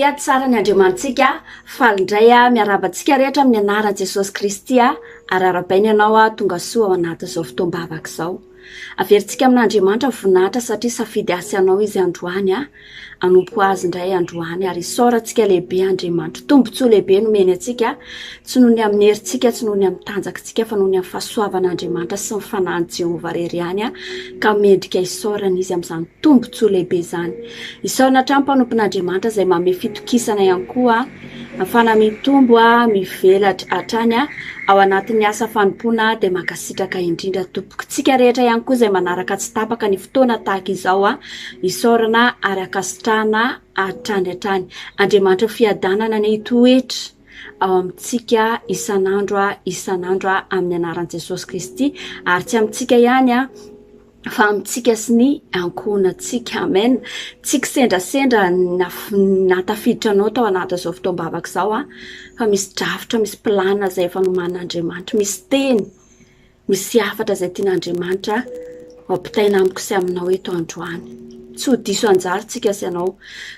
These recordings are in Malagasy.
Aleloia, tsara ny Andriamanitsika, faly indray aho miarahaba antsika rehetra amin'ny anaran'i Jesosy Kristy ary arahabaina ianao tonga soa ao anatin'izao fotoam-bavaka izao. Averintsika amin'Andriamanitra ny voninahitra satria safidy ahy sy anao izy androany a. Hanompo azy indray androany ary isaorantsika lehibe Andriamanitra. Tombontsoa lehibe nomeny antsika, tsy noho ny amin'ny herintsika, tsy noho ny amin'ny tanjakitsika fa noho ny amin'ny fahasoavan'Andriamanitra sy ny fanahin'i Jehovah irery ihany a, ka mendrika isaorana izy amin'izany tombontsoa lehibe izany. Isaorana hatrany mpanompon'Andriamanitra izay manome fitokisana ihany koa Afana mitombo mivelatra hatrany ao anatin'ny asa fanompoana dia mankasitraka indrindra tompoko. Tsika rehetra ihany koa izay manaraka tsy tapaka ny fotoana tahaka izao isaorana ary ankasitrahana hatrany hatrany. Andriamanitra fiadanana anie hitoetra ao amintsika isan'andro isan'andro amin'ny anaran'i Jesosy Kristy ary tsy amintsika ihany fa amintsika sy ny ankohonantsika. Amen. Tsy kisendrasendra nahatafiditra anao tao anatin'izao fotoam-bavaka izao an, fa misy drafitra, misy planina izay efa nomanin'Andriamanitra, misy teny, misy hafatra izay tian'Andriamanitra ho ampitaina amiko sy aminao eto androany. Tsy ho diso anjara tsika sy ianao,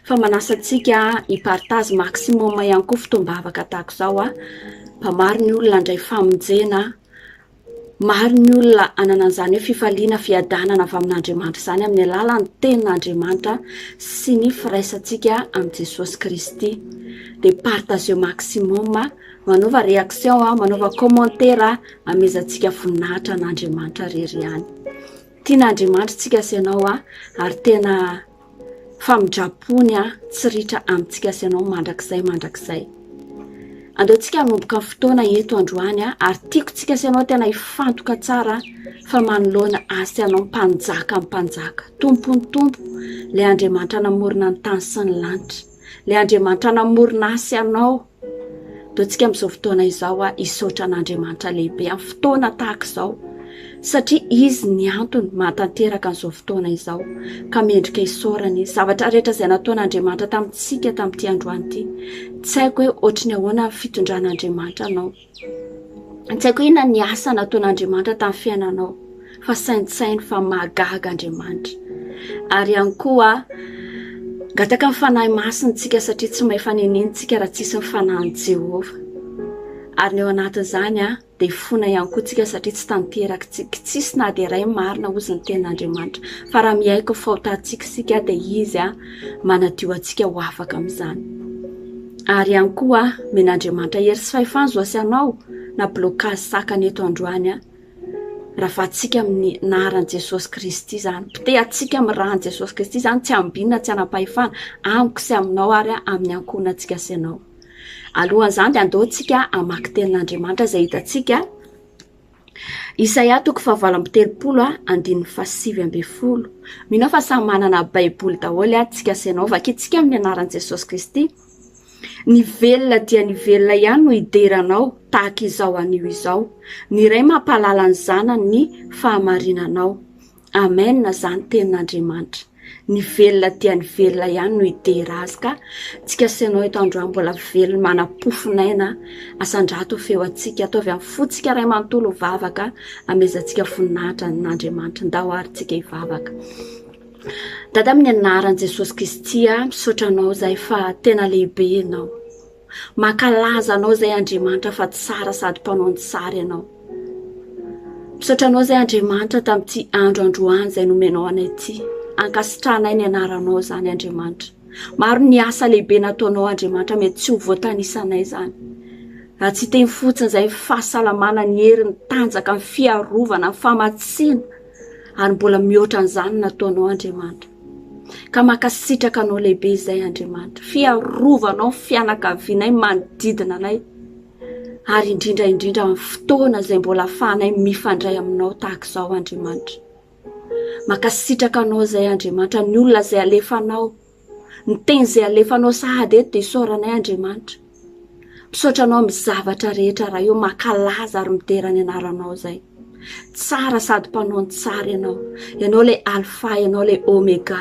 fa manasa antsika hi-partage maximum ihany koa fotoam-bavaka tahaka izao an, fa maro ny olona handray famonjena Maro ny olona hanana an'izany hoe fifaliana, fiadanana avy amin'Andriamanitra izany amin'ny alalan'ny tenin'Andriamanitra sy ny firaisantsika amin'i Jesosy Kristy. Dia partageo maximum, manaova réaction, manaova commentaire, amezantsika voninahitra an'Andriamanitra irery ihany. Tian'Andriamanitra tsika sy ianao ary tena Famindram-pony tsy ritra amintsika sy ianao mandrakizay mandrakizay. Andao tsika hanomboka ny fotoana eto androany ary tiako tsika sy ianao tena hifantoka tsara fa manoloana ahy sy ianao mpanjaka ny mpanjaka, tompon'ny tompo, ilay Andriamanitra namorona ny tany sy ny lanitra, ilay Andriamanitra namorona ahy sy ianao. Ataontsika amin'izao fotoana izao aho hisaotra an'Andriamanitra lehibe amin'ny fotoana tahaka izao satria izy ny antony mahatanteraka an'izao fotoana izao ka mendrika isaorana izy. Zavatra rehetra izay nataon'Andriamanitra tamintsika tamin'ity androany ity, tsy haiko hoe ohatry ny ahoana ny fitondran'Andriamanitra anao. Tsy haiko hoe inona ny asa nataon'Andriamanitra tamin'ny fiainanao fa saintsaino fa mahagaga Andriamanitra. Ary ihany koa gataka ny Fanahy Masina tsika satria tsy mahay fanenentsika raha tsisy ny Fanahin'i Jehovah. Ary ny ao anatin'izany a dia fona ihany koa tsika satria tsy tanteraka tsika. Tsisy na dia iray marina hozy ny tenin'Andriamanitra. Fa raha miaiky ny fahotantsika isika dia Izy a manadio antsika ho afaka amin'izany. Ary ihany koa omen'Andriamanitra hery sy fahefana izao sy anao na blocage sakana eto androany a. Ravatsika amin'ny naran'i Jesosy Kristy izany. Potehantsika amin'ny ran'i Jesosy Kristy izany, tsy ambinina, tsy hanam-pahefana amiko sy aminao ary amin'ny ankohonantsika sy ianao. Alohan'izany dia andao tsika hamaky tenin'Andriamanitra izay hitantsika Isaia toko fahavalo amby telopolo andininy fahasivy ambin'ny folo. Mino aho fa samy manana Baiboly daholo tsika sy ianao. Vakintsika amin'ny anaran'i Jesosy Kristy. Ny velona dia ny velona ihany no hidera anao tahaka izao anio izao. Ny Ray mampahalala ny zanany ny fahamarinanao. Amen zany tenin'Andriamanitra. Ny velona dia ny velona ihany no hidera azy ka tsika sy ianao eto androany mbola velona manam-pofon'aina asandrato ny feo antsika ataovy amin'ny fontsika ray manontolo vavaka amezantsika voninahitra an'Andriamanitra ndao ary tsika hivavaka. Dada amin'ny anaran'i Jesosy Kristy a misaotra anao zahay fa tena lehibe ianao. Mankalaza anao izay Andriamanitra fa tsara sady mpanao ny tsara ianao. Misaotra anao izay Andriamanitra tamin'ity andro androany izay nomenao anay ity. Ankasitrahanay ny anaranao izany Andriamanitra. Maro ny asa lehibe nataonao Andriamanitra mety tsy ho voatanisanay izany. Raha tsy hiteny fotsiny izay ny fahasalamana, ny hery, ny tanjaka, ny fiarovana, ny famatsiana ary mbola mihoatra an'izany ny nataonao Andriamanitra. Ka mankasitraka anao lehibe izay Andriamanitra. Fiarovanao ny fianakavianay manodidina anay. Ary indrindra indrindra amin'ny fotoana izay mbola afahanay mifandray aminao tahaka izao Andriamanitra. Mankasitraka anao izay Andriamanitra, ny olona izay alefanao. Ny teny izay alefanao sahady eto dia isaoranay Andriamanitra. Misaotra anao amin'ny zavatra rehetra Ray o, mankalaza ary midera ny anaranao izay. Tsara sady mpanao ny tsara ianao. Ianao ilay Alpha, ianao ilay Omega.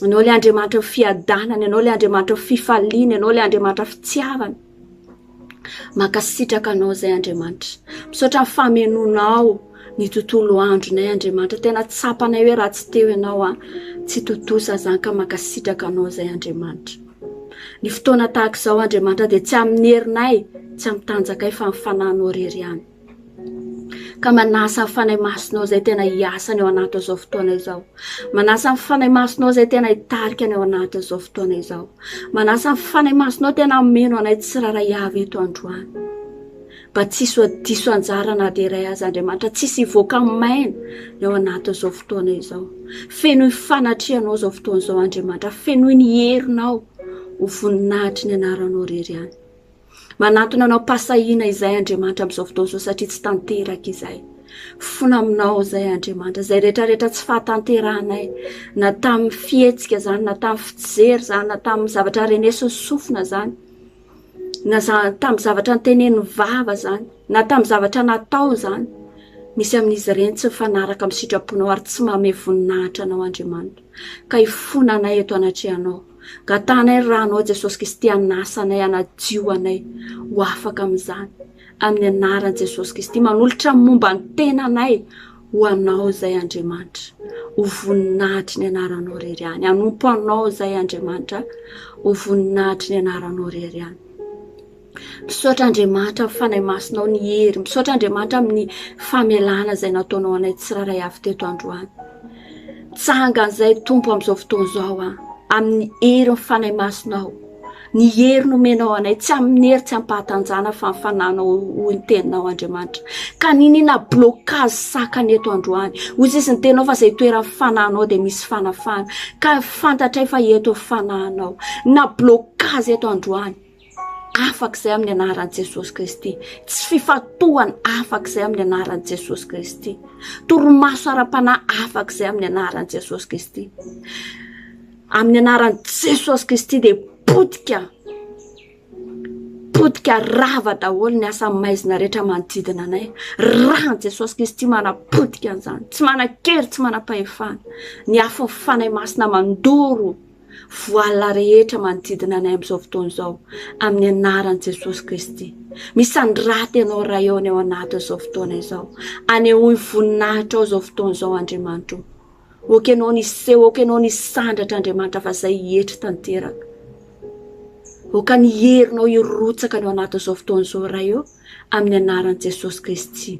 Ianao ilay Andriamanitra fiadanana, ianao ilay Andriamanitra fifaliana, ianao ilay Andriamanitra fitiavana. Mankasitraka anao izay Andriamanitra. Misaotra ny famenoanao ny tontolo andronay Andriamanitra. Tena tsapanay hoe raha tsy teo ianao a, tsy tontosa izany ka mankasitraka anao izay Andriamanitra. Ny fotoana tahaka izao Andriamanitra dia tsy amin'ny herinay, tsy amin'ny tanjakay fa amin'ny Fanahinao irery ihany. Ka manasa ny Fanahy Masinao izay tena hiasa ny ao anatin'izao fotoana izao. Manasa ny Fanahy Masinao izay tena hitarika ny ao anatin'izao fotoana izao. Manasa ny Fanahy Masinao tena hameno anay tsirairay avy eto androany. Mba tsisy ho diso anjara na dia iray aza Andriamanitra, tsisy hivoaka maina ny ao anatin'izao fotoana izao. Fenoy fanatrehanao izao fotoana izao Andriamanitra, fenoy ny herinao ho voninahitry ny anaranao irery ihany. Manantona anao am-pahasahiana izay Andriamanitra amin'izao fotoana izao satria tsy tanteraka izay. Fona aminao izay Andriamanitra, izay rehetrarehetra tsy fahatanterahanay, na tamin'ny fihetsika izany, na tamin'ny fijery izany, na tamin'ny zavatra renesin'ny sofina izany, na tamin'ny zavatra notenenin'ny vava izany, na tamin'ny zavatra natao izany. Misy amin'izy ireny tsy mifanaraka amin'ny sitraponao ary tsy mamehy voninahitra anao Andriamanitra. Ka hifona anay eto anatrehanao. Gatahanay ny ranao Jesosy Kristy hanasa anay hanadio anay ho afaka amin'izany amin'ny anaran'i Jesosy Kristy manolotra ny momba ny tenanay ho anao izay Andriamanitra ho voninahitry ny anaranao irery ihany hanompo anao izay Andriamanitra ho voninahitry ny anaranao irery ihany Misaotra Andriamanitra amin'ny Fanahy Masinao ny hery. Misaotra Andriamanitra amin'ny famelana izay nataonao anay tsirairay avy teto androany. Tsangana izay Tompo amin'izao fotoana izao an, amin'ny herin'ny Fanahy Masinao. Ny hery nomenao anay tsy amin'ny hery tsy ampahatanjana fa ny fananao hoy ny teninao Andriamanitra. Ka niniana blocage sakana eto androany. Hoy izy ny teninao fa izay toeran'ny fananao dia misy fanafahana. Ka fantatray fa eto ny fananao. Na blocage eto androany. Afaka izay amin'ny anaran'i Jesosy Kristy. Tsy fifantohana afaka izay amin'ny anaran'i Jesosy Kristy. Torimaso ara-panahy afaka izay amin'ny anaran'i Jesosy Kristy. Amin'ny anaran'i Jesosy Kristy dia potika potika rava daholo ny asa maizina rehetra manodidina anay. Ran'i Jesosy Kristy manapotika an'izany. Tsy manan-kery, tsy manam-pahefana. Ny afon'ny Fanahy Masina mandoro voala rehetra manodidina anay amin'izao fotoana izao amin'ny anaran'i Jesosy Kristy. Misandrata ianao Ray ao ao anatin'izao fotoana izao. Anehoy voninahitra ao izao fotoana izao Andriamanitro. Ok ianao niseho, ok ianao nisandratra Andriamanitra fa izay hietry tanteraka. Oka ny herinao hirotsaka ny ao anatin'izao fotoana izao Ray eo amin'ny anaran'i Jesosy Kristy.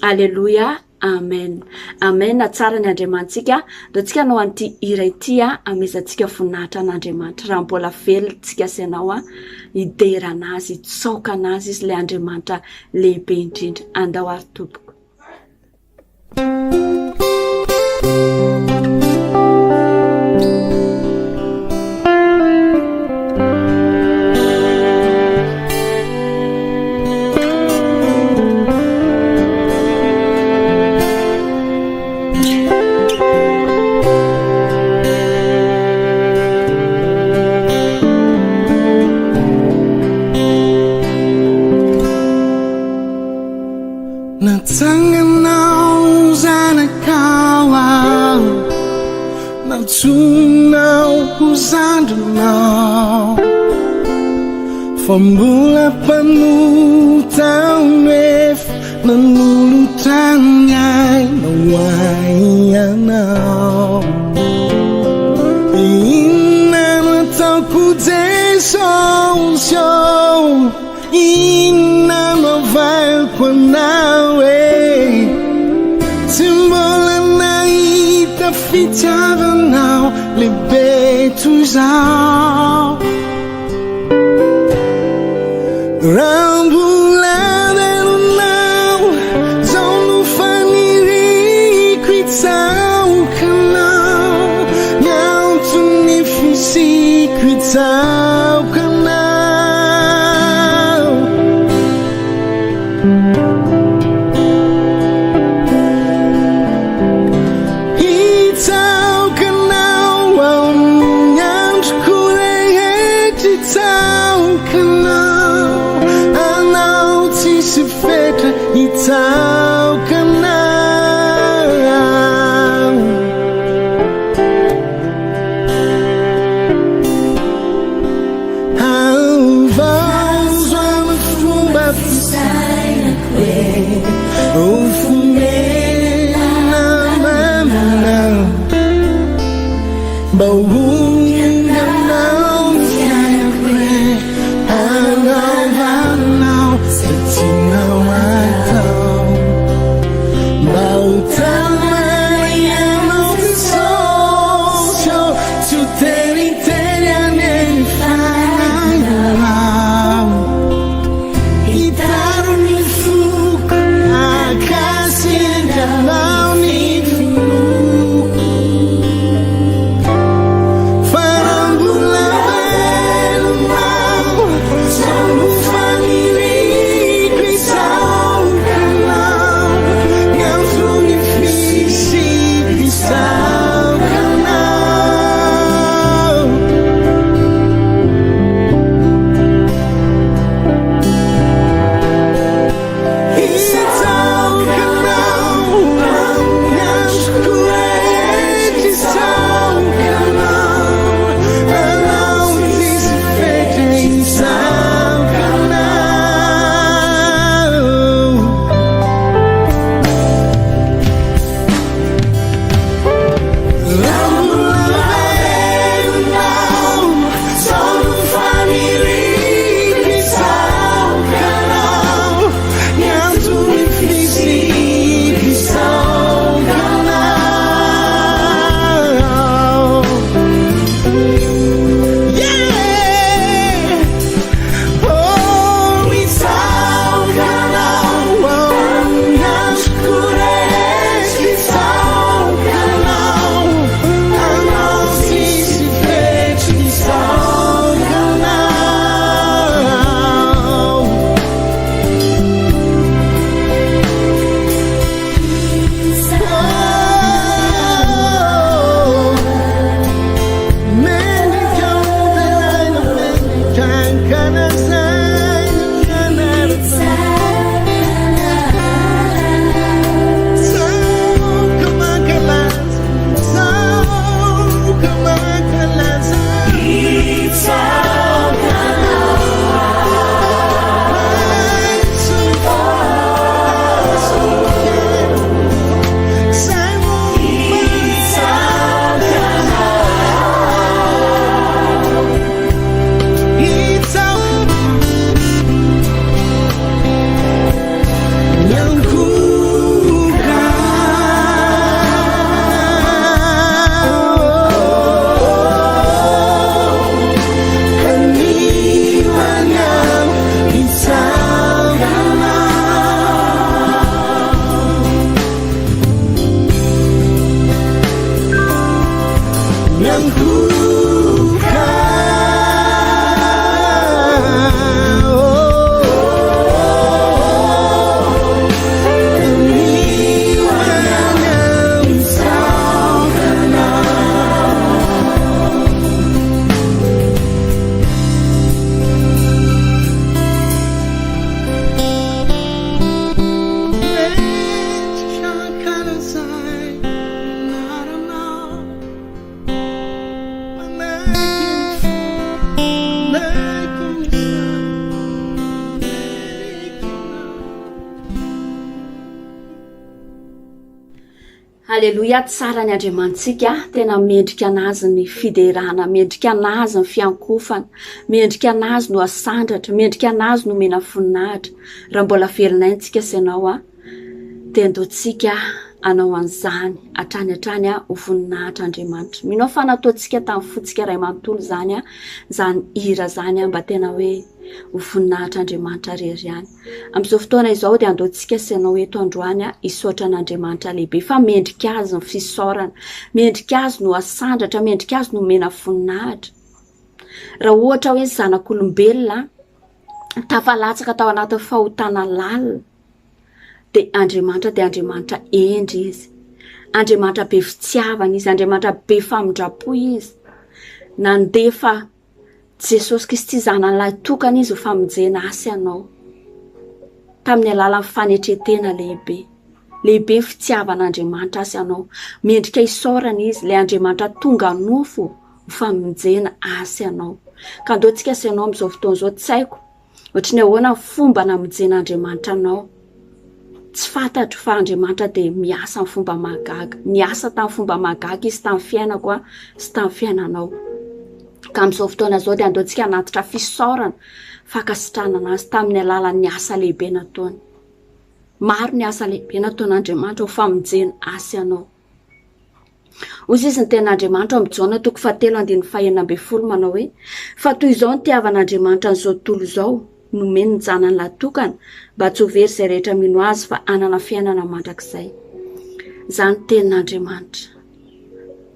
Aleloia. Amen Amen tsara ny Andriamanitsika ndao tsika hanao an'ity hira ity a amezantsika voninahitra an'Andriamanitra raha mbola velona tsika sy ianao a hidera anazy hitsaoka anazy izy ilay Andriamanitra lehibe indrindra andao ary tompoko. Natsanganao zanakao aho Nantsoinao ho zandrinao Fa mbola mpanota aho nefa Nanolotra ny aina ho ahy ianao Inona no ataoko Jesosy ô Inona no avaliko anao e Tsy mbola nahita fitiavanao lehibe toy izao Raha mbola velonao Zao no faniriako hitsaoka anao Ny anton'ny fisiako hitsaoka anao Hitsaoka anao amin'ny androko rehetra Hitsaoka anao, anao tsisy fetra Hitsaoka anao. Havaozo amin'ny fomba fisainako e, ho fonena maminao, mba ho anao ny fiainako e. Aleloia tsara ny Andriamanitsika, tena mendrika anazy ny fiderana, mendrika anazy ny fiankofana, mendrika anazy no asandratra, mendrika anazy no omena voninahitra. Raha mbola velona aina tsika sy ianao a, dia andeontsika hanao an'izany hatrany hatrany a, ho voninahitra Andriamanitra. Mino aho fa nataontsika tamin'ny fontsika iray manontolo izany a, izany hira izany a, mba tena hoe ho voninahitra Andriamanitra irery ihany. Amin'izao fotoana izao dia andeontsika sy ianao eto androany a, hisaotra an'Andriamanitra lehibe fa mendrika azy ny fisaorana, mendrika azy no asandratra, mendrika azy no omena voninahitra. Raha ohatra hoe ny zanak'olombelona tafalatsaka tao anatin'ny fahotana lalina dia Andriamanitra dia Andriamanitra hendry izy. Andriamanitra be fitiavana izy, Andriamanitra be famindram-po izy. Nandefa Jesosy Kristy zanany lahy tokana izy ho famonjena ahy sy anao. Tamin'ny alalan'ny fanetren-tena lehibe. Lehibe ny fitiavan'Andriamanitra ahy sy anao. Mendrika isaorana izy, ilay Andriamanitra tonga nofo ho famonjena ahy sy anao. Ka andao tsika sy anao amin'izao fotoana izao, tsy haiko ohatry ny ahoana ny fomba namonjen'Andriamanitra anao. Tsy fantatro fa Andriamanitra dia miasa amin'ny fomba mahagaga. Niasa tamin'ny fomba mahagaga izy tamin'ny fiainako a, sy tamin'ny fiainanao. Ka amin'izao fotoana izao dia andao tsika hanatitra fisaorana, fankasitranana azy tamin'ny alalan'ny asa lehibe nataony. Maro ny asa lehibe nataon'Andriamanitra ho famonjena ahy sy anao. Hoy izy ny tenin'Andriamanitra ao amin'ny Jaona toko fahatelo andininy fahenina ambin'ny folo manao hoe, Fa toy izao nitiavan'Andriamanitra an'izao tontolo izao, nomeny ny Zanany lahy tokana, mba tsy ho very izay rehetra mino Azy fa hanana fiainana mandrakizay. Izany tenin'Andriamanitra.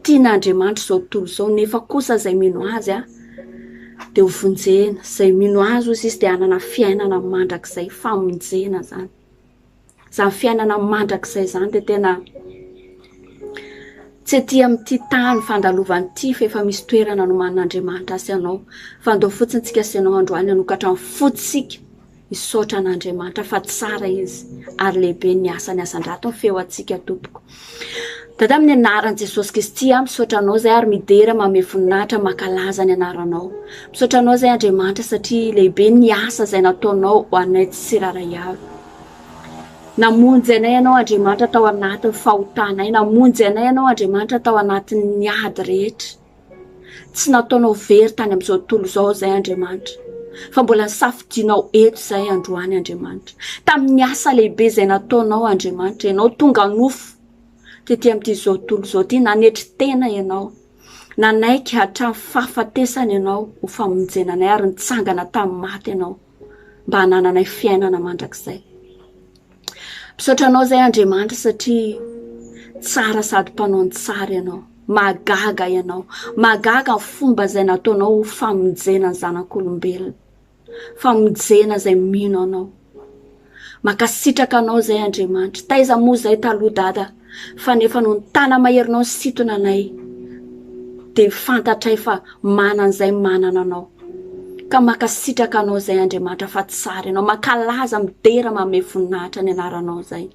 Tian'Andriamanitra izao tontolo izao, nefa kosa izay mino Azy dia ho vonjena, izay mino Azy hoy izy dia hanana fiainana mandrakizay, famonjena izany. Izany fiainana mandrakizay izany dia tena tsy aty amin'ity tany fandalovana ity fa efa misy toerana nomanin'Andriamanitra azy anao. Fa andao fotsiny tsika sy ianao androany hanokatra ny fontsika hisaotra an'Andriamanitra fa tsara izy ary lehibe ny asany asandrato ny feo antsika tompoko. Dada amin'ny anaran'i Jesosy Kristy aho misaotra anao izay ary midera manome voninahitra mankalaza ny anaranao. Misaotra anao izay Andriamanitra satria lehibe ny asa izay nataonao ho anay tsirairay avy. Namonjy anay ianao Andriamanitra tao anatin'ny fahotanay, namonjy anay ianao Andriamanitra tao anatin'ny ady rehetra. Tsy nataonao very tany amin'izao tontolo izao izay Andriamanitra, fa mbola nisafidianao eto izay androany Andriamanitra. Tamin'ny asa lehibe izay nataonao Andriamanitra, ianao tonga nofo tety amin'ity izao tontolo izao ity, nanetry tena ianao, nanaiky hatramin'ny fahafatesana ianao ho famonjena anay ary nitsangana tamin'ny maty ianao mba hanananay fiainana mandrakizay. Misaotra anao izay Andriamanitra satria tsara sady mpanao ny tsara ianao. Mahagaga ianao. Mahagaga ny fomba izay nataonao ho famonjena ny zanak'olombelona. Famonjena izay mino anao. Mankasitraka anao izay Andriamanitra. Taiza moa izay taloha dada fa nefa noho ny tana-maherinao nisintona anay dia fantatray fa manana izay manana anao. Ka mankasitraka anao izay Andriamanitra fa tsara ianao. Mankalaza, midera, manome voninahitra ny anaranao izay.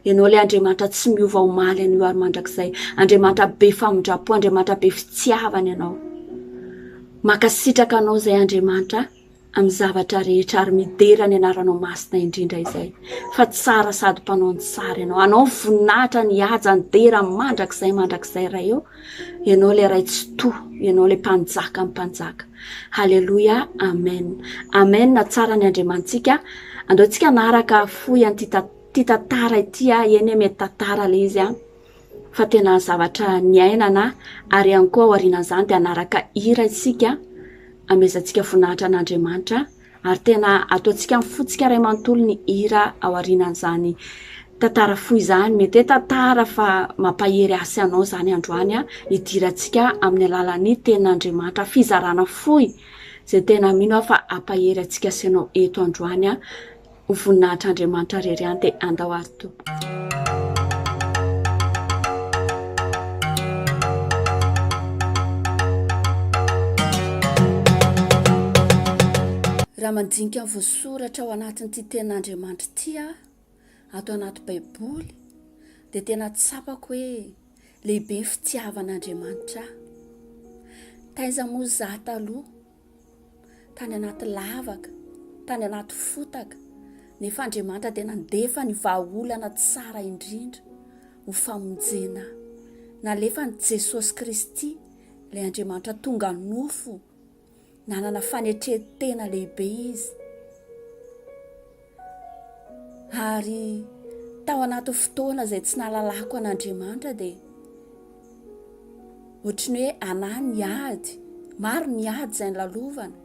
Ianao ilay Andriamanitra tsy miova omaly anio ary mandrakizay. Andriamanitra be famindram-po, Andriamanitra be fitiavana ianao. Mankasitraka anao izay Andriamanitra amin'ny zavatra rehetra ary midera ny anaranao masina indrindra izay. Fa tsara sady mpanao ny tsara ianao. Anao ny voninahitra, ny haja, ny dera mandrakizay mandrakizay Ray ô. Ianao ilay Ray Tsitoha, Ianao ilay Mpanjaka ny mpanjaka. Haleloia, amen. Amen, tsara ny Andriamanitsika. Andao tsika hanaraka fohy an'ity ity tantara ity a, eny e mety tantara ilay izy a, fa tena zavatra niainana ary ihany koa aorianan'izany dia hanaraka hira isika hamezantsika voninahitra an'Andriamanitra. Ary tena ataontsika amin'ny fontsika iray manontolo ny hira aorianan'izany tantara fohy izany. Mety hoe tantara fa mampahery ahy sy anao izany androany hidirantsika amin'ny alalan'ny tenin'Andriamanitra. Fizarana fohy izay tena mino aho fa hampahery antsika sy anao eto androany. Ho voninahitr'Andriamanitra irery ihany dia andao ary Tompo. Raha mandinika ny voasoratra ao anatin'ity tenin'Andriamanitra ity aho, ato anaty Baiboly, dia tena tsapako hoe lehibe ny fitiavan'Andriamanitra ahy. Taiza moa izaho taloha? Tany anaty lavaka, tany anaty fotaka, nefa Andriamanitra dia nandefa ny vahaolana tsara indrindra. ho famonjena ahy. Nalefan'i Jesosy Kristy, ilay Andriamanitra tonga nofo, nanana fanetren-tena lehibe izy. Ary tao anaty fotoana izay tsy nahalalako an'Andriamanitra dia ohatry ny hoe anah ny ady, maro ny ady izay nolalovana,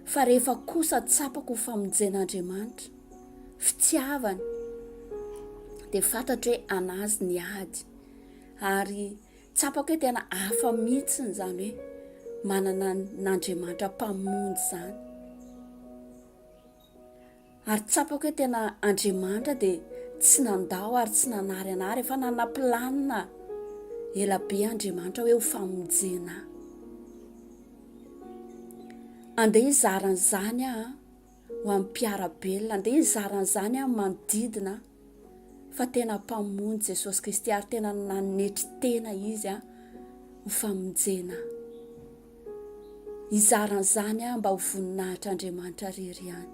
fa rehefa kosa tsapako ho famonjen'Andriamanitra, fitiavany, dia fantatro hoe an'azy ny ady. Ary tsapako hoe tena hafa mihitsy izany hoe manana an'Andriamanitra mpamonjy izany. Ary tsapako hoe tena Andriamanitra dia tsy nandao ary tsy nanary anah ary efa nanana planina ela be Andriamanitra hoe ho famonjena ahy. Andeha hizara an'izany aho ho amin'ny mpiara-belona, andeha hizara an'izany aho amin'ny manodidina fa tena mpamonjy Jesosy Kristy ary tena nanetry tena Izy ho famonjena ahy. Hizara an'izany aho mba ho voninahitr'Andriamanitra rery ihany.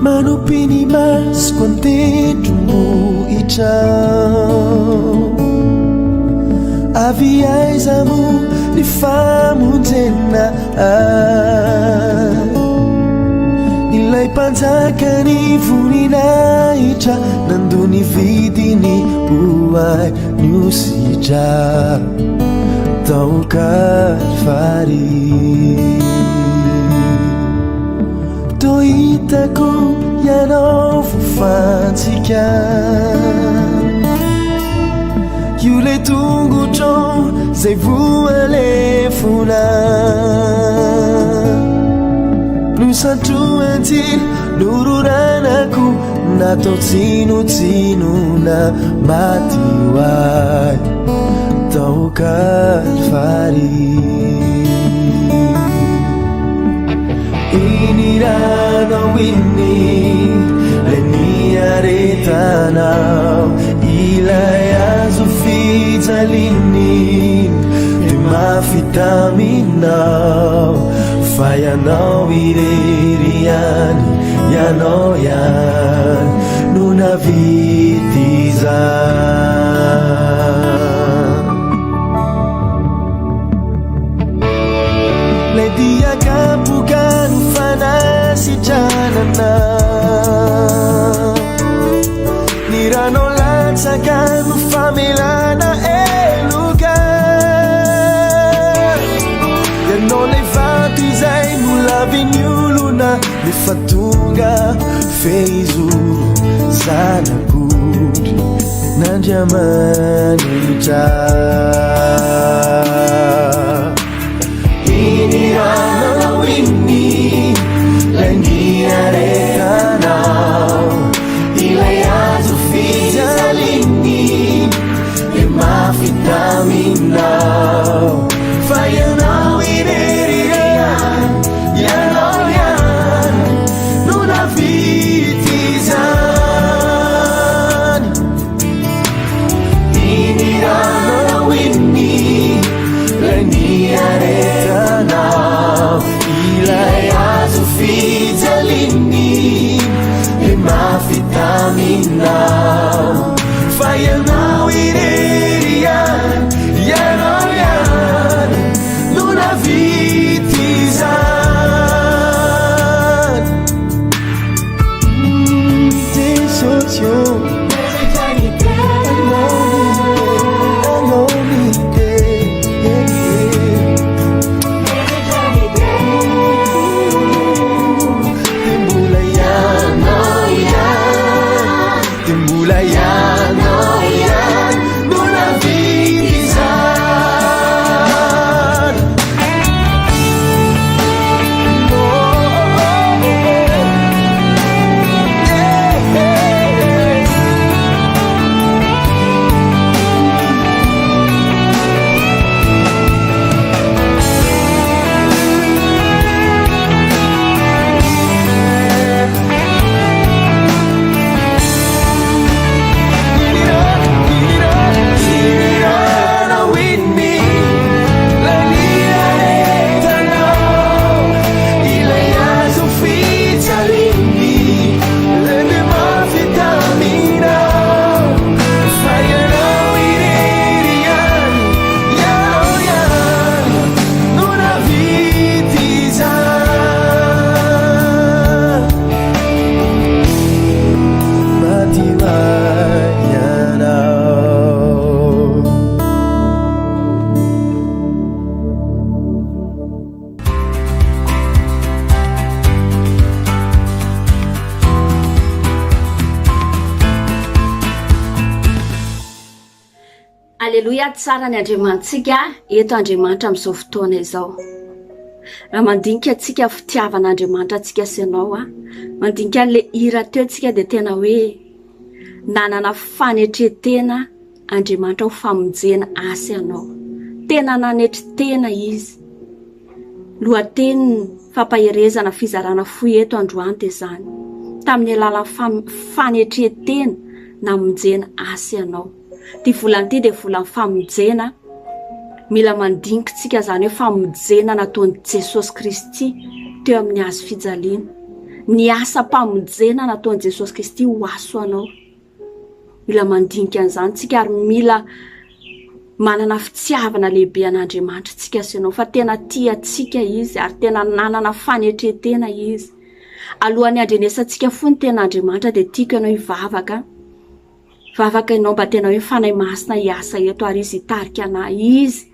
Manopy ny masoko an-tendrombohitra Avy aiza moa ny famonjena ahy Ilay mpanjaka ny voninahitra Nandoa ny vidiny ho ahy ny osidra Tao Kalvary Toa hitako ianao vofantsika Io le tongotrao zay voalefona Nosantroantsy nororanako natao tsinotsinona maty ho ahy tao Kalvary Iny ranao iny lay niaretanao ilay hazo fijaliany dia mafy taminao fa ianao irery ihany ianao ihany no nahavita izany. Lay dia kapoka no fanasitranana Ny ranao latsaka no famelana heloka Ianao lay vato izay nolavin'ny olona Nefa tonga fehizoro zanak'ondry N'Andriamanitra Iny ranao iny Lay niaretanao Ilay hazo fijaliany Dia mafy taminao Fa ianao irery ihany Ianao ihany No nahavita izany Iny ranao iny Ilay niaretanao Ilay hazo fijaliany Dia mafy taminao Fa ianao irery ihany Ianao ihany No nahavita izany Jesosy ô Anao Dia mbola ianao ihany Dia mbola ianao ihany No nahavita izany Oh, oh, oh, oh. Yeah, yeah. Aleloia, tsara ny Andriamanitsika, eto Andriamanitra amin'izao fotoana izao. Raha mandinika antsika fitiavan'Andriamanitra antsika sy ianao a, mandinika an'ilay hira teo tsika dia tena hoe nanana fanetren-tena Andriamanitra ho famonjena ahy sy ianao. Tena nanetry tena Izy. Lohatenin'ny fampaherezana fizarana fohy eto androany dia izany, tamin'ny alalan'ny fanetren-tena namonjena ahy sy ianao. Ity volana ity dia volan'ny famonjena. Mila mandinika isika izany hoe famonjena nataon'i Jesosy Kristy teo amin'ny hazo fijaliana. Ny asam-pamonjena nataon'i Jesosy Kristy ho ahy sy ho anao. Mila mandinika an'izany tsika ary mila manana fitiavana lehibe an'Andriamanitra tsika sy ianao fa tena tia antsika izy ary tena nanana fanetren-tena izy. Alohan'ny handrenesantsika fo ny ten'Andriamanitra dia tiako ianao hivavaka. Vavaka ianao mba tena hoe Fanahy Masina hiasa eto ary izy hitarika anà. Izy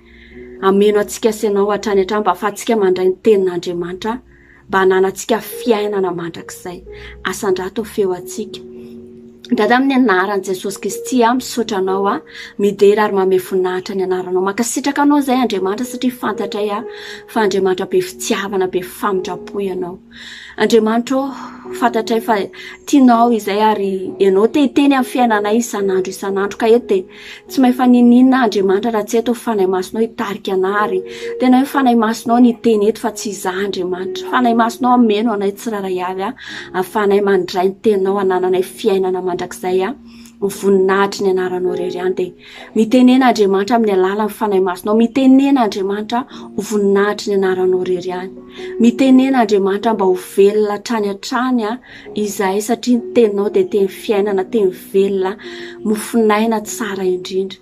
hameno antsika sy ianao hatrany hatrany mba ahafahantsika mandray ny tenin'Andriamanitra. mba hananantsika fiainana mandrakizay. Asandrato ny feo antsika. Dada amin'ny anaran'i Jesosy Kristy aho misaotra anao aho, midera ary mamehy voninahitra ny anaranao. Mankasitraka anao izay Andriamanitra satria fantatray aho fa Andriamanitra be fitiavana, be famindram-po ianao. Andriamanitra ô, fantatray fa tianao izay ary ianao te hiteny amin'ny fiainanay isan'andro isan'andro ka eto dia Tsy mahefa niniana Andriamanitra raha tsy eto ny Fanahy Masinao hitarika anah ary tena hoe Fanahy Masinao ny hiteny eto fa tsy izaho Andriamanitra. Fanahy Masinao hameno anay tsirairay avy ah, ahafahanay mandray ny teninao hanananay fiainana mandrakizay ah, ho voninahitry ny anaranao irery ihany dia mitenena Andriamanitra amin'ny alalan'ny Fanahy Masinao, mitenena Andriamanitra ho voninahitry ny anaranao irery ihany. Mitenena Andriamanitra mba ho velona hatrany hatrany ah. Izahay satria ny teninao dia teny fiainana, teny velona, mofon'aina tsara indrindra.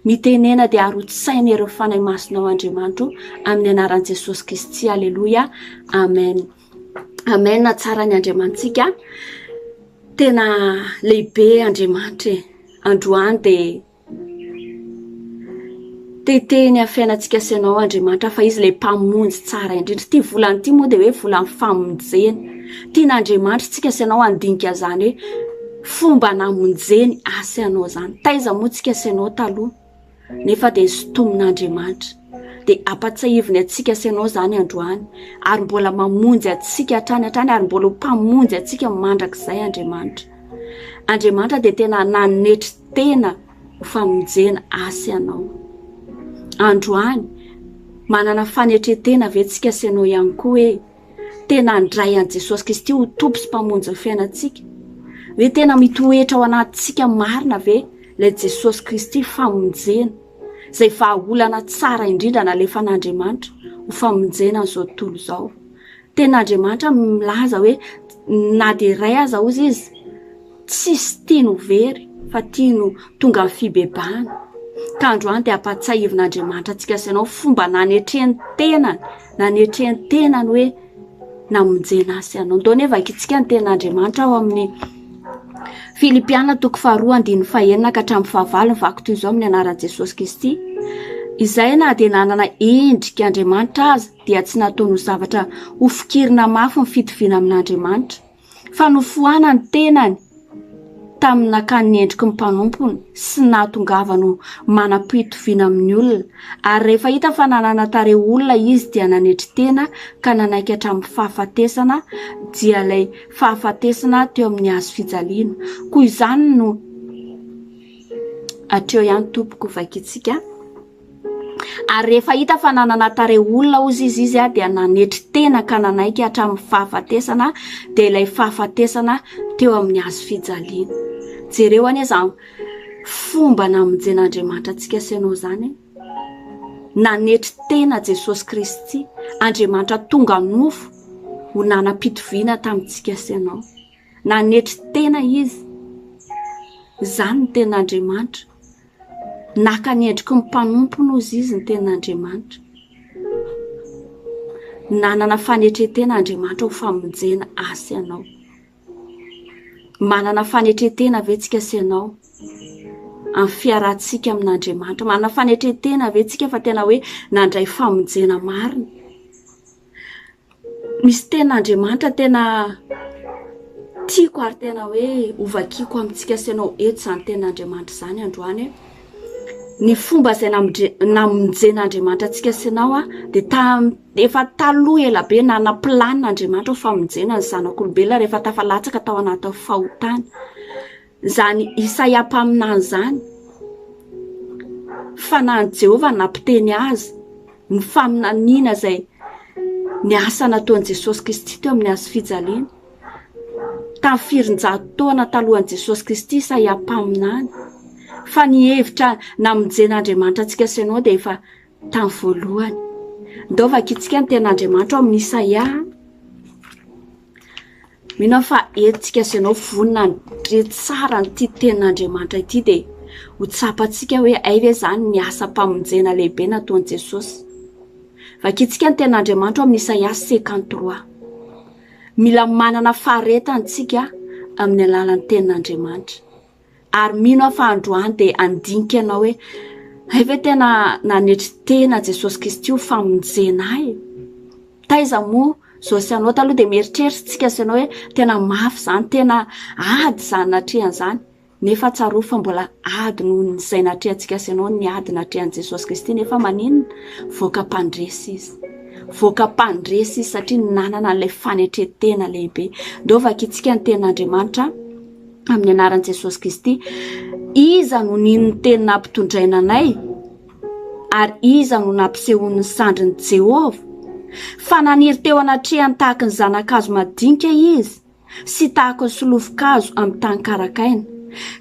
Mitenena dia arotsaina ireo Fanahy Masinao Andriamanitro amin'ny anaran'i Jesosy Kristy Aleloia Amen Amen tsara ny Andriamanitsika tena lehibe Andriamanitra e androany dia Tetehiny amin'ny fiainantsika sy ianao Andriamanitra fa Izy ilay Mpamonjy tsara indrindra. Ity volana ity moa dia hoe volan'ny famonjena. Tian'Andriamanitra isika sy ianao handinika izany hoe fomba namonjeny ahy sy ianao izany. Taiza moa tsika sy ianao taloha nefa dia nosintomin'Andriamanitra. Dia ampatsiahiviny antsika sy ianao izany androany ary mbola mamonjy antsika hatrany hatrany ary mbola ho Mpamonjy antsika mandrakizay Andriamanitra. Andriamanitra dia tena nanetry tena ho famonjena ahy sy anao. Androany, manana fanetren-tena ve tsika sy ianao ihany koa hoe tena handray an'i Jesosy Kristy ho Tompo sy Mpamonjy ny fiainantsika? Hoe tena mitoetra ao anatintsika marina ve ilay Jesosy Kristy famonjena, izay vahaolana tsara indrindra nalefan'Andriamanitra ho famonjena an'izao tontolo izao? Tena Andriamanitra milaza hoe na dia iray aza hozy izy, tsisy tiany ho very fa tiany ho tonga amin'ny fibebahana. Ka androany dia ampahatsiahivin'Andriamanitra antsika sy ianao fomba nanetreny tenany, nanetreny tenany hoe namonjena azy sy ianao. Ndao anie vakintsika ny tenin'Andriamanitra ao amin'ny Filipiana toko faharoa andininy fahenina ka hatramin'ny fahavalo mivaky toy izao amin'ny anaran'i Jesosy Kristy. Izay na dia nanana endrika Andriamanitra aza dia tsy nataony ho zavatra hofikirina mafy ny fitoviana amin'Andriamanitra, fa nofoanany ny tenany tamin'ny nakany ny endriky ny mpanompony sy nahatongavany ho manam-pitoviana amin'ny olona, ary rehefa hita fa nanana tarehy olona izy dia nanetry tena ka nanaiky hatramin'ny fahafatesana, dia ilay fahafatesana teo amin'ny hazo fijaliana. Koa izany no hatreo ihany tompoko vakintsika. Ary rehefa hita fa nanana tarehy olona hozy izy izy dia nanetry tena ka nanaiky hatramin'ny fahafatesana, dia ilay fahafatesana teo amin'ny hazo fijaliana. Jereo anie izany fomba namonjen'Andriamanitra antsika sy ianao izany e. Nanetry tena Jesosy Kristy, Andriamanitra tonga nofo ho nanam-pitoviana tamintsika sy ianao. Nanetry tena Izy. Izany no tenin'Andriamanitra. Naka ny endriky ny mpanompony hozy izy ny tenin'Andriamanitra. Nanana fanetren-tena Andriamanitra ho famonjena ahy sy ianao. Manana fanetren-tena ve tsika sy ianao amin'ny fiarahantsika amin'Andriamanitra? Manana fanetren-tena ve tsika fa tena hoe nandray famonjena marina? Misy tena Andriamanitra tena tiako ary tena hoe hovakiako amintsika sy ianao eto izany tena Andriamanitra izany androany hoe. Ny fomba izay namonjen'Andriamanitra antsika sy ianao dia tam- efa taloha ela be nanam-planina Andriamanitra ho famonjena ny zanak'olombelona rehefa tafalatsaka tao anatin'ny fahotana. Izany Isaia mpaminany izany, fanahin'i Jehovah nampiteny azy ny faminaniana izay ny asa nataon'i Jesosy Kristy teo amin'ny hazo fijaliana. Tamin'ny firinjato taona talohan'i Jesosy Kristy Isaia mpaminany. Fa ny hevitra namonjen'Andriamanitra antsika sy ianao dia efa tamin'ny voalohany. Ndao vakintsika ny tenin'Andriamanitra ao amin'ny Isaia. Mino aho fa entintsika sy ianao vonona handre tsara an'ity tenin'Andriamanitra ity dia ho tsapantsika hoe hay ve izany ny asam-pamonjena lehibe nataon'i Jesosy. Vakintsika ny tenin'Andriamanitra ao amin'ny Isaia 53. Mila manana faharetana isika amin'ny alalan'ny tenin'Andriamanitra. Ary mino aho fa androany dia handinika ianao hoe hay ve tena nanetry tena Jesosy Kristy ho famonjena ahy? Taiza moa zao sy anao taloha dia mieritreritra tsika sy ianao hoe tena mafy izany, tena ady izany natrehana izany. Nefa tsarovy fa mbola ady noho ny izay natrehantsika sy ianao ny ady natrehan'i Jesosy Kristy nefa maninona? Voaka mpandresy izy. Voaka mpandresy izy satria nanana an'ilay fanetren-tena lehibe. Ndao vakintsika ny tenin'Andriamanitra. Amin'ny anaran'i Jesosy Kristy. Iza no nino ny teny nampitondraina anay? Ary iza no nampisehoan'ny sandrin'i Jehovah? Fa naniry teo anatrehany tahaky ny zana-kazo madinika izy, sy tahaky ny solofon-kazo amin'ny tany karakaina.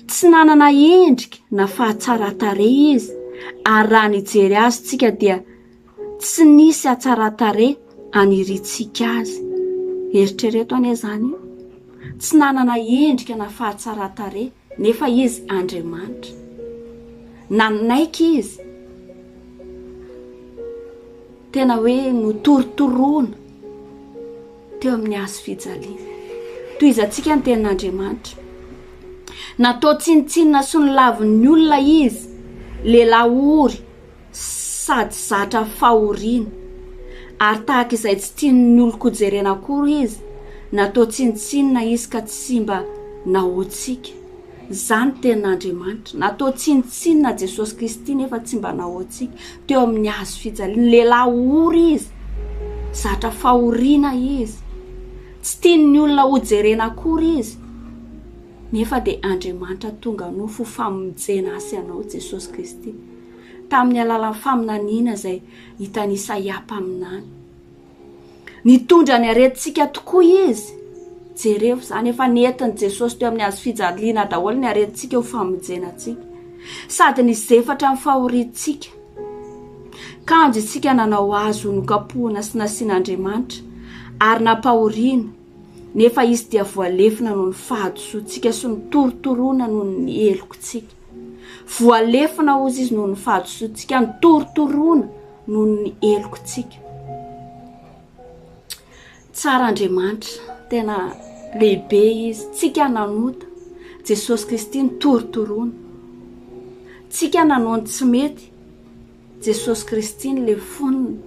Tsy nanana endrika na fahatsaran-tarehy izy, ary raha nijery azy tsika dia Tsy nisy hatsaran-tarehy aniriantsika azy. Eritrereto anie izany e! Tsy nanana endrika na fahatsaran-tarehy, nefa izy Andriamanitra. Nanaiky izy. Tena hoe notorotoroana teo amin'ny hazo fijaliana. Tohizantsika ny tenin'Andriamanitra. Natao tsinontsinona sy nolavin'ny olona izy, lehilahy ory, sady zatra fahoriana, ary tahaka izay tsy tian'ny olon-kojerena akory izy, natao tsinontsinona izy ka tsy mba nahoantsika. Izany tenin'Andriamanitra. Natao tsinontsinona Jesosy Kristy nefa tsy mba nahoantsika. Teo amin'ny hazo fijaliana, lehilahy ory izy, zatra fahoriana izy, tsy tian'ny olona hojerena akory izy, nefa dia Andriamanitra tonga nofo ho famonjena ahy sy anao, Jesosy Kristy. tamin'ny alalan'ny faminaniana izay hitan'i Isaia mpaminany. Nitondra ny aretintsika tokoa izy. Jereo izany, efa nentin'i Jesosy teo amin'ny hazo fijaliana daholo ny aretintsika ho famonjena antsika. Sady nizefatra ny fahoriantsika. Kanjo isika nanao azy ho nokapohina sy nasian'Andriamanitra ary nampahoriana, nefa izy dia voalefona noho ny fahadisoantsika sy notorotoroana noho ny helokintsika. Voalefona hozy izy noho ny fahadisoantsika, notorotoroana noho ny helokintsika. Tsara Andriamanitra, tena lehibe izy. Tsika nanota, Jesosy Kristy notorotoroana. Tsika nanao ny tsy mety, Jesosy Kristy nolefonina.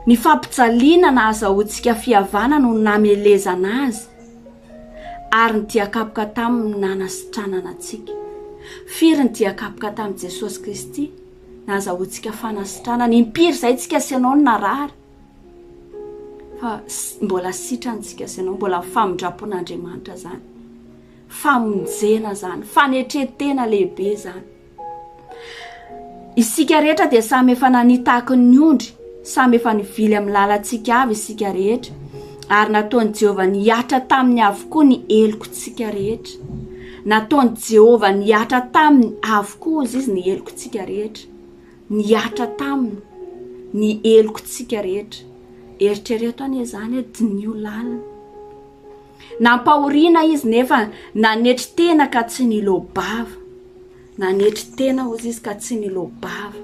Ny fampijaliana nahazahoantsika fihavana no namelezana azy, ary ny dian-kapoka taminy no nanasitranana antsika. Firy ny dian-kapoka tamin'i Jesosy Kristy nahazahoantsika fanasitranana? Impiry izay tsika sy ianao no narary? Fa mbola sitrana tsika sy ianao, mbola famindram-pon'Andriamanitra izany. Famonjena izany, fanetren-tena lehibe izany. Isika rehetra dia samy efa nania tahaky ny ondry, samy efa nivily amin'ny lalantsika avy isika rehetra, ary nataon'i Jehovah nihatra taminy avokoa ny helokontsika rehetra. Nataon'i Jehovah nihatra taminy avokoa, hozy izy, ny helokontsika rehetra. Nihatra taminy ny helokontsika rehetra. Eritrereto anie izany hoe diniho lalina. Nampahoriana izy nefa nanetry tena ka tsy niloa-bava. Nanetry tena hozy izy ka tsy niloa-bava.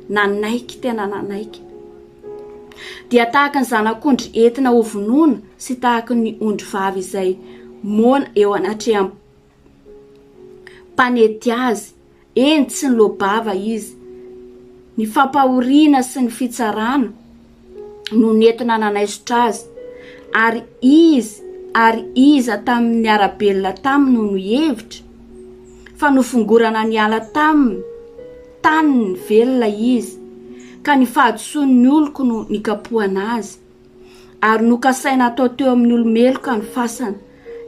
Nanaiky, tena nanaiky. Dia tahaka ny zanak'ondry entina ho vonoina sy tahaka ny ondry vavy izay moana eo anatrehan'ny mpanety azy, Eny, tsy niloa-bava izy. Ny fampahoriana sy ny fitsarana no nentina nanaisotra azy, ary izy, ary iza tamin'ny niara-belona taminy no nihevitra? Fa nofongorana niala taminy taniny velona izy, ka ny fahadisoan'ny oloko no nikapohana azy. Ary nokasaina hatao teo amin'ny olo-meloka ny fasana,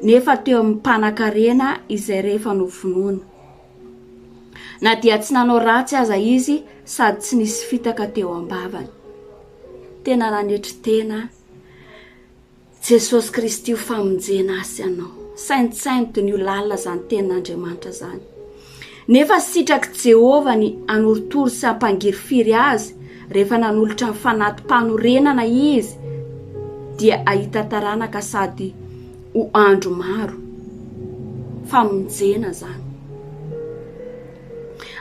nefa teo amin'ny mpanan-karena izay rehefa novonoina. Na dia tsy nanao ratsy aza izy sady tsy nisy fitaka teo am-bavany. Tena nanetry tena Jesosy Kristy ho famonjena ahy sy anao. Saintsaino diniho lalina izany tenin'Andriamanitra izany. Nefa sitrak'i Jehovah ny hanorotoro sy hampangirifiry azy rehefa nanolotra ny fanati-panorenana izy dia hahita taranaka sady ho andro maro. Famonjena izany.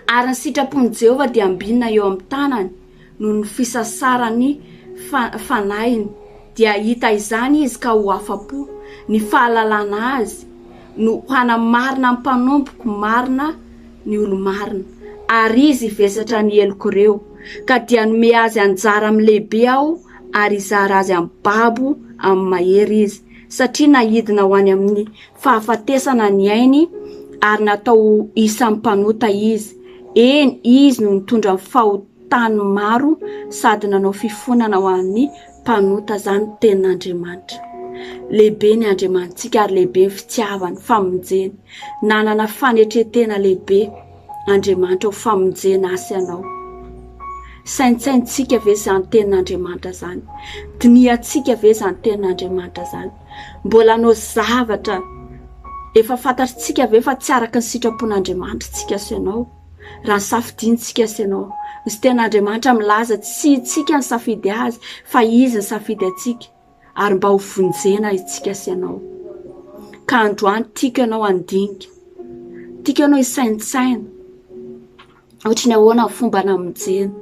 Ary ny sitrapon'i Jehovah dia ambinina eo amin'ny tanany noho ny fisasaran'ny fanahiny, dia hahita izany izy ka ho afa-po, ny fahalalana azy no hanamarina ny mpanompoko marina ny olo-marina, ary izy hivesatra ny helok'ireo. Ka dia hanome azy anjara amin'ny lehibe aho, ary hizara azy amin'ny babo amin'ny mahery izy, satria naidina ho any amin'ny fahafatesana ny ainy, ary natao ho isan'ny mpanota izy. Eny, izy no nitondra ny fahotan'ny maro sady nanao fifonana ho an'ny mpanota. Izany no tenin'Andriamanitra. Lehibe ny Andriamanitsika ary lehibe ny fitiavany, famonjeny. Nanana fanetren-tena lehibe Andriamanitra ho famonjena ahy sy anao. Saintsaintsika ve izany tenin'Andriamanitra izany? Dinihantsika ve izany tenin'Andriamanitra izany? Mbola hanao zavatra efa fantatritsika ve fa tsy araka ny sitrapon'Andriamanitra tsika sy ianao? Raha nisafidiantsika sy ianao. Misy tenin'Andriamanitra milaza tsy itsika nisafidy azy fa izy nisafidy antsika ary mba ho vonjena itsika sy ianao. Ka androany tiako ianao handinika. Tiako ianao hisaintsaina. Ohatry ny ahoana ny fomba namonjena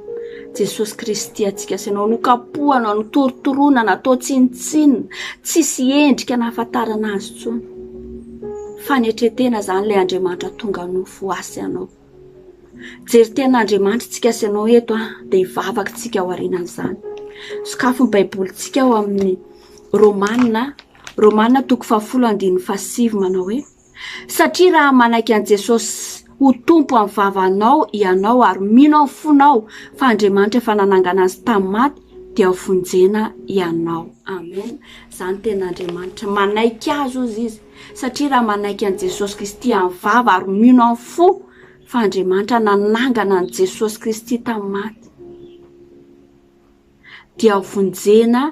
Jesosy Kristy antsika sy ianao? Nokapohana, notorotoroana, natao tsinontsinona, tsisy endrika nahafantarana azy intsony. Fanetren-tena izany ilay Andriamanitra tonga nofo ho ahy sy ianao. Jery tenin'Andriamanitra tsika sy ianao eto a, dia hivavaka tsika ao aorianan'izany. Sokafy ny Baibolintsika ao amin'ny Romana, Romana toko fahafolo andininy fahasivy manao hoe Satria raha manaiky an'i Jesosy ho Tompo amin'ny vavanao ianao ary mino amin'ny fonao fa Andriamanitra efa nanangana Azy tamin'ny maty dia ho vonjena ianao. Amen. Izany tenin'Andriamanitra. Manaiky Azy hozy izy. Satria raha manaiky an'i Jesosy Kristy amin'ny vava ary mino amin'ny fo fa Andriamanitra nanangana an'i Jesosy Kristy tamin'ny maty dia ho vonjena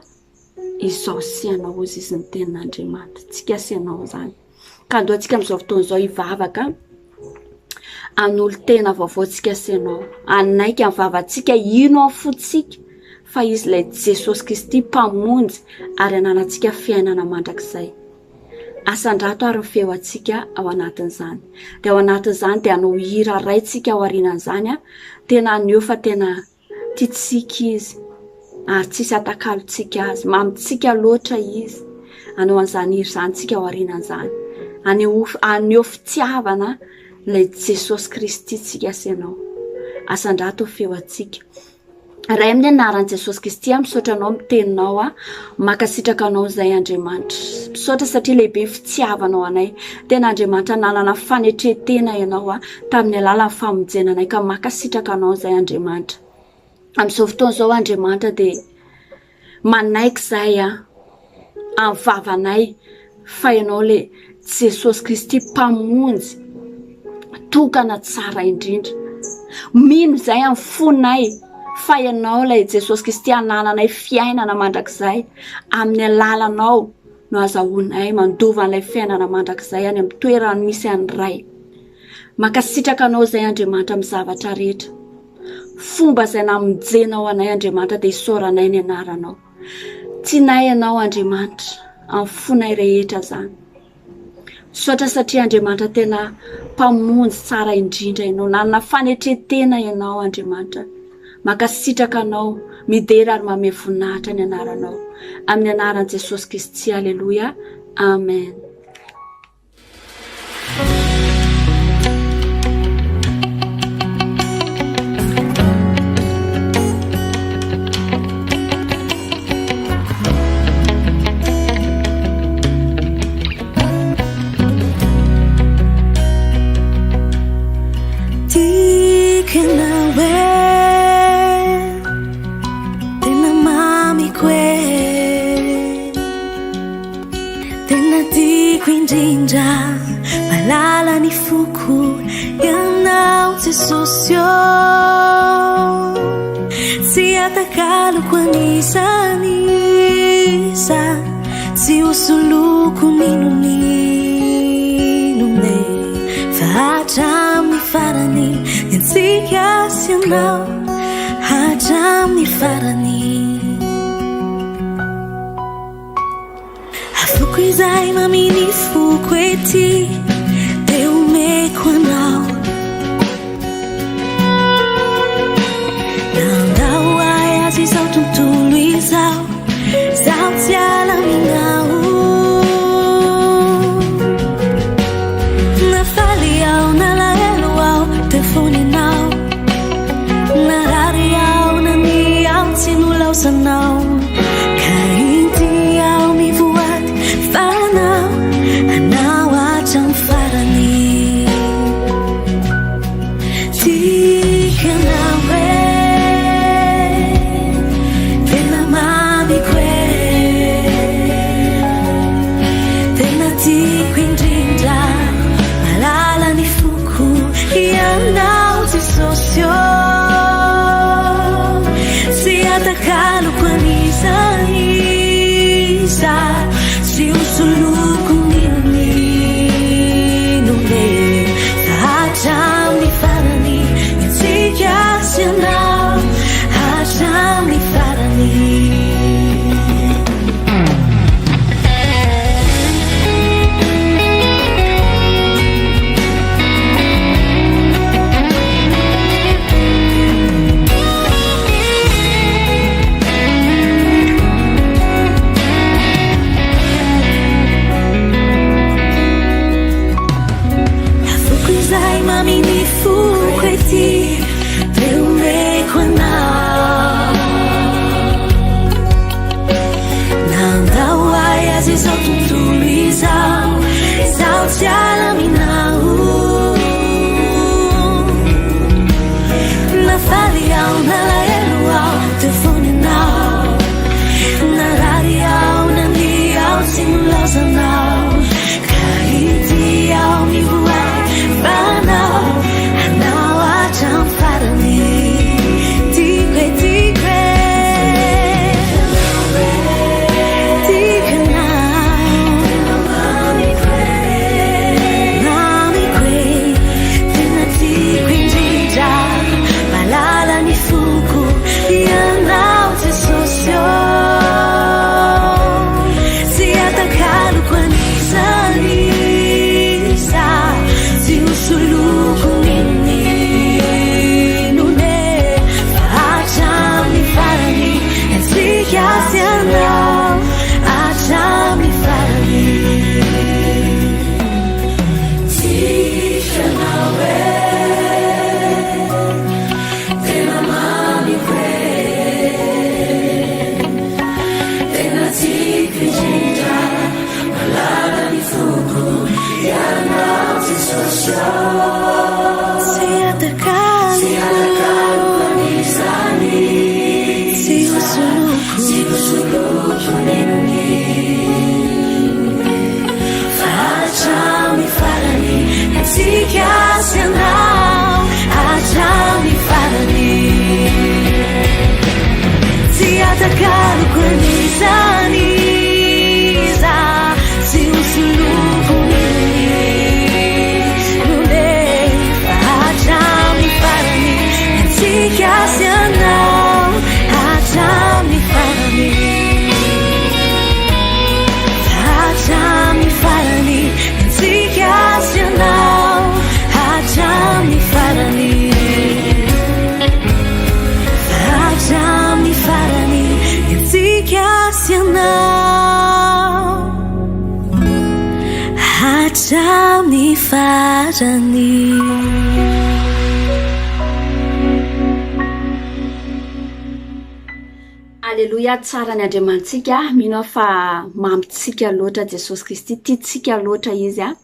Izao sy ianao hozy izy ny tenin'Andriamanitra. Tsika sy ianao izany. Ka andao antsika amin'izao fotoana izao hivavaka hanolo-tena vaovao tsika sy ianao. Hanaiky amin'ny vavantsika, hino amin'ny fontsika fa izy ilay Jesosy Kristy Mpamonjy ary hananantsika fiainana mandrakizay. Asandrato ary ny feo antsika ao anatin'izany. Dia ao anatin'izany dia hanao hira iray tsika ao aorianan'izany, tena haneho fa tena Tiantsika izy ary tsisy atakalontsika azy. Mamintsika loatra izy. Hanao an'izany hira izany tsika ao aorianan'izany. Haneho haneho fitiavana ilay Jesosy Kristy tsika sy ianao. Asandrato ny feo antsika. Ray amin'ny anaran'i Jesosy Kristy aho misaotra anao amin'ny teninao aho. Mankasitraka anao izay Andriamanitra. Misaotra satria lehibe ny fitiavanao anay. Tena Andriamanitra nanana fanetren-tena ianao a, tamin'ny alalan'ny famonjena anay ka mankasitraka anao izay Andriamanitra. Amin'izao fotoana izao Andriamanitra dia manaiky izahay a, amin'ny vavanay fa ianao ilay Jesosy Kristy Mpamonjy tokana tsara indrindra. Mino izay amin'ny fonay fa ianao ilay Jesosy Kristy anananay fiainana mandrakizay amin'ny alalanao no azahoanay mandova an'ilay fiainana mandrakizay any amin'ny toerana misy an'ny Ray. Mankasitraka anao izay Andriamanitra amin'ny zavatra rehetra. Fomba izay namonjenao anay Andriamanitra dia isaoranay ny anaranao. Tianay ianao Andriamanitra amin'ny fonay rehetra izany. Misaotra satria Andriamanitra tena mpamonjy tsara indrindra ianao. Nanana fanetren-tena ianao Andriamanitra. Mankasitraka anao, midera ary mamehy voninahitra ny anaranao. Amin'ny anaran'i Jesosy Kristy, Aleloia. Amen. Malala ny foko Ianao Jesosy ô Tsy atakaloko an'iza n'iza Tsy ho soloko n'inon'inona e Fa hatramin'ny farany Ny antsika sy ianao Hatramin'ny farany Afoko izay mamy ny foko ety dia omeko anao Nandao ahy azy izao tontolo izao Zaho tsy hiala aminao Na faly aho na alahelo aho teo foana ianao Narary aho na ny aho tsy nolaozanao Ka inty aho mivoady fa anao, anao hatramin'ny farany Tiako ianao e, tena mamiko e Tena tiako indrindra, malala ny foko Ianao Jesosy ô Tsy atakaloko an'iza n'iza Tsy ho soloko n'inon'inona e Fa hatramin'ny farany ny antsika sy ianao Hatramin'ny farany. Afoko izay mamy ny foko ety dia omeko anao Nandao ahy azy izao tontolo izao Izaho tsy hiala aminao Na faly aho na alahelo aho teo foana ianao Narary aho nania aho tsy nolaozanao Ka ity aho mivoady fa anao Anao hatramin'ny farany Tiako e tiako e Tiako ianao Mamiko e Mamiko e Tena tiako indrindra Malala ny foko Ianao Jesosy ô Tsy atakaloko an'iza n'iza Tsy ho soloko n'inon'inona e Fa hatramin'ny farany Ny antsika sy ianao Hatramin'ny farany Tiako ianao e Tena mamiko e Tena tiako indrindra Malala ny foko Ianao Jesosy ô Tsy atakaloko an'iza n'iza Tsy ho soloko n'inon'inona Fa hatramin'ny farany Ny antsika sy ianao Hatramin'ny farany Tsy atakaloko an'iza n'iza Tsy ho soloko n'inon'inona e Fa hatramin'ny farany Ny antsika sy ianao Hatramin'ny farany Fa hatramin'ny farany Ny antsika sy ianao Hatramin'ny farany Fa hatramin'ny farany Ny antsika sy ianao Hatramin'ny farany. Aleloia tsara ny Andriamanitsika mino aho fa mamintsika loatra Jesosy Kristy tiantsika loatra izy a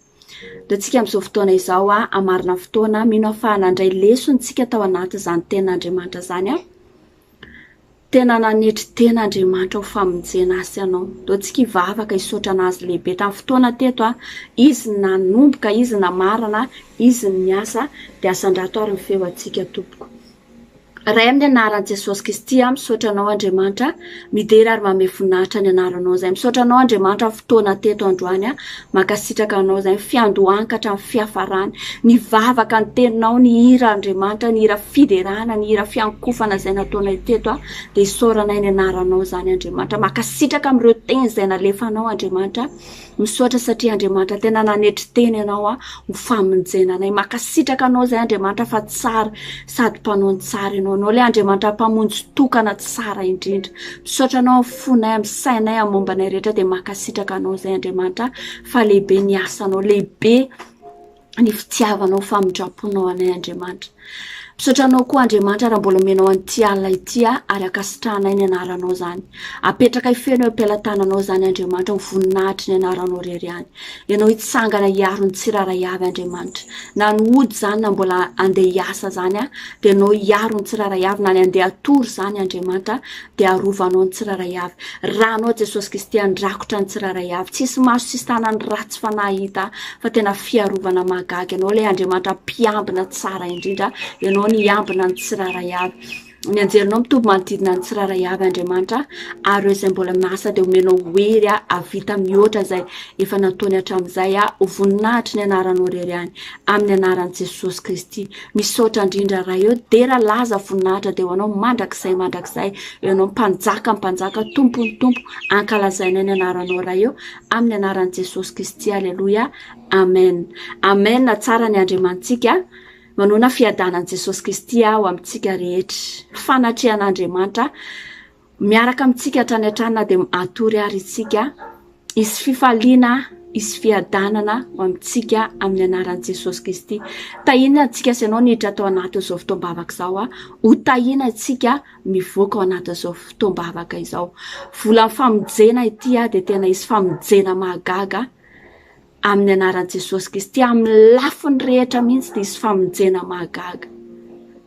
Ndao tsika amin'izao fotoana izao a hamarina fotoana mino aho fa nandray lesona tsika tao anatin'izany tenin'Andriamanitra izany a. Tena nanetry tena Andriamanitra ho famonjena ahy sy anao. Ndao tsika hivavaka hisaotra an'Azy lehibe. Tamin'ny fotoana teto a, Izy no nanomboka, Izy namarana, Izy no niasa, dia asandrato ary ny feo antsika tompoko. Ray amin'ny anaran'i Jesosy Kristy aho misaotra anao Andriamanitra, midera ary manome voninahitra ny anaranao izay. Misaotra anao Andriamanitra amin'ny fotoana teto androany aho. Mankasitraka anao izay, ny fiandohany ka hatramin'ny fiafarany. Ny vavaka, ny teninao, ny hira Andriamanitra, ny hira fiderana, ny hira fiankofana izay nataonay teto aho, dia isaoranay ny anaranao izany Andriamanitra. Mankasitraka amin'ireo teny izay nalefanao Andriamanitra. Misaotra satria Andriamanitra tena nanetry tena ianao ho famonjena anay. Mankasitraka anao izay Andriamanitra fa tsara sady mpanao ny tsara ianao. Ianao ilay Andriamanitra mpamonjy tokana tsara indrindra. Misaotra anao amin'ny fonay, amin'ny sainay, amin'ny momba anay rehetra dia mankasitraka anao izay Andriamanitra fa lehibe ny asanao, lehibe ny fitiavanao, famindram-ponao anay Andriamanitra. Misaotra anao koa Andriamanitra raha mbola omenao an'ity alina ity aho ary ankasitrahanay ny anaranao izany. Apetrakay feno eo am-pelatananao izany Andriamanitra ho voninahitry ny anaranao irery ihany. Ianao hitsangana hiaro ny tsirairay avy Andriamanitra. Na ny hody izany na mbola andeha hiasa izany aho dia ianao hiaro ny tsirairay avy na ny andeha hatory izany Andriamanitra dia arovanao ny tsirairay avy. Rànao Jesosy Kristy handrakotra ny tsirairay avy. Tsisy maso tsisy tanan'ny ratsy fanahy hita fa tena fiarovana mahagaga. Ianao ilay Andriamanitra mpiambina tsara indrindra. Ianao ny hiambina ny tsirairay avy. Ny anjelinao mitoby manodidina ny tsirairay avy Andriamanitra ary ireo izay mbola miasa dia omenao hery hahavita mihoatra izay efa nataony hatramin'izay ho voninahitry ny anaranao irery ihany amin'ny anaran'i Jesosy Kristy. Misaotra indrindra Ray ô, dera laza voninahitra dia ho anao mandrakizay mandrakizay, Ianao mpanjaka mpanjaka, tompon'ny tompo, ankalazainay ny anaranao Ray ô, amin'ny anaran'i Jesosy Kristy, aleloia, amen. Amen, tsara ny Andriamanitsika, manoana fiadanan'i Jesosy Kristy aho amintsika rehetra, fanatrehan'Andriamanitra, Miaraka amintsika hatrany hatrany na dia hatory ary isika. Hisy fifaliana, hisy fiadanana ho amintsika amin'ny anaran'i Jesosy Kristy. Tahiana antsika sy ianao niditra tao anatin'izao fotoam-bavaka izao. Ho tahiana isika mivoaka ao anatin'izao fotoam-bavaka izao. Volan'ny famonjena ity dia tena hisy famonjena mahagaga. Amin'ny anaran'i Jesosy Kristy, amin'ny lafiny rehetra mihitsy dia hisy famonjena mahagaga.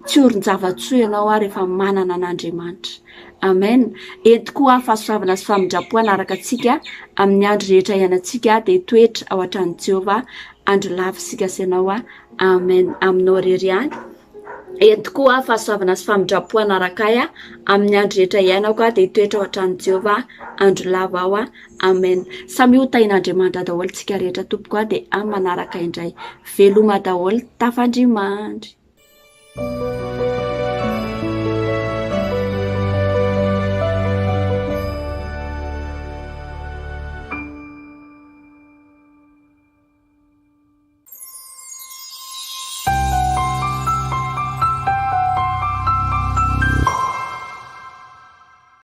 Tsy orin-java-tsoa ianao ary efa manana an'Andriamanitra. Amen. Ento koa fahasoavana sy famindram-po hanaraka antsika amin'ny andro rehetra iainantsika dia hitoetra ao an-tranon'i Jehovah andro lava isika sy ianao. Amen. Aminao irery ihany. Ento koa fahasoavana sy famindram-po hanaraka ahy amin'ny andro rehetra iainako dia hitoetra ao an-tranon'i Jehovah andro lava aho. Amen. Samia ho tahin'Andriamanitra daholo tsika rehetra tompoko a dia amin'ny manaraka indray. Veloma daholo tafandrimandry.